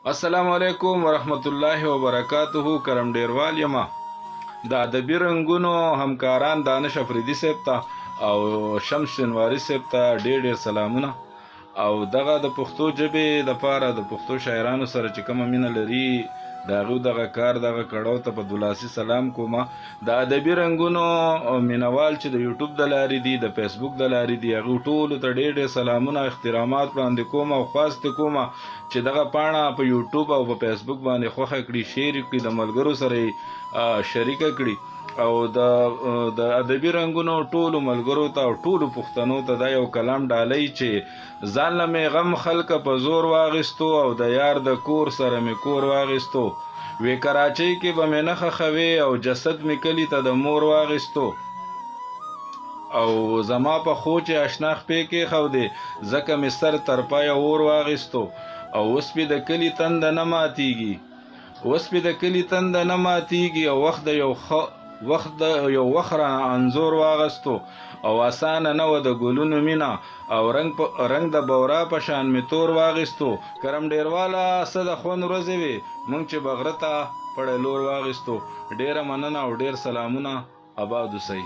السلام علیکم ورحمت الله وبرکاته. کرم ډیروال یم. د ادبي رنګونو همکاران دانش افریدي صاحب ته او شمس شنواري صاحب ته ډیر ډیر سلامونه. او دغه د پښتو ژبې د پاره د پښتو شاعرانو سره چې کومه مینه لري، د هغوی دغه کار دغه کړو ته په دولاسي سلام کوم. د ادبي رنګونو مینوال چې د یوټیوب د لارې دي، د فیسبوک د لارې دي، هغوی ټولو ته ډېر ډېر سلامونه احترامات وړاندې کوم او خواست کوم چې دغه پاڼه په یوټیوب او په فیسبوک باندې خوښه کړي، شیر کړي، د ملګرو سره یې شریکه کړي. او د ادبي رنګونو ټولو ملګرو ته او ټولو پښتنو ته دا یو کلام ډالۍ چې ځان له مې غم خلکه په زور واغستو او د یار د کور سره مې کور واغستو، وې کراچۍ کې به مې نه ښخوې او جسد مې کلي ته د مور واغستو. او زما په خو چې اشنا خپې کېښودې، ځکه مې سر تر پایه اور واغستو. او اوس پې د کلي تنده نه ماتېږي، اوس پې د کلي تنده نه ماتېږي، او وخت د یو ښه وخت د یو وخت را انځور واغستو. او اسانه نه وه د ګلونو مینه، او رنګ په رنګ د بورا په شان مې تور واغستو. کرم ډېرواله، څه د خوند ورځې وې، مونږ چې به غره ته پړی لور واغستو. ډېره مننه او ډېر سلامونه، اباد اوسئ.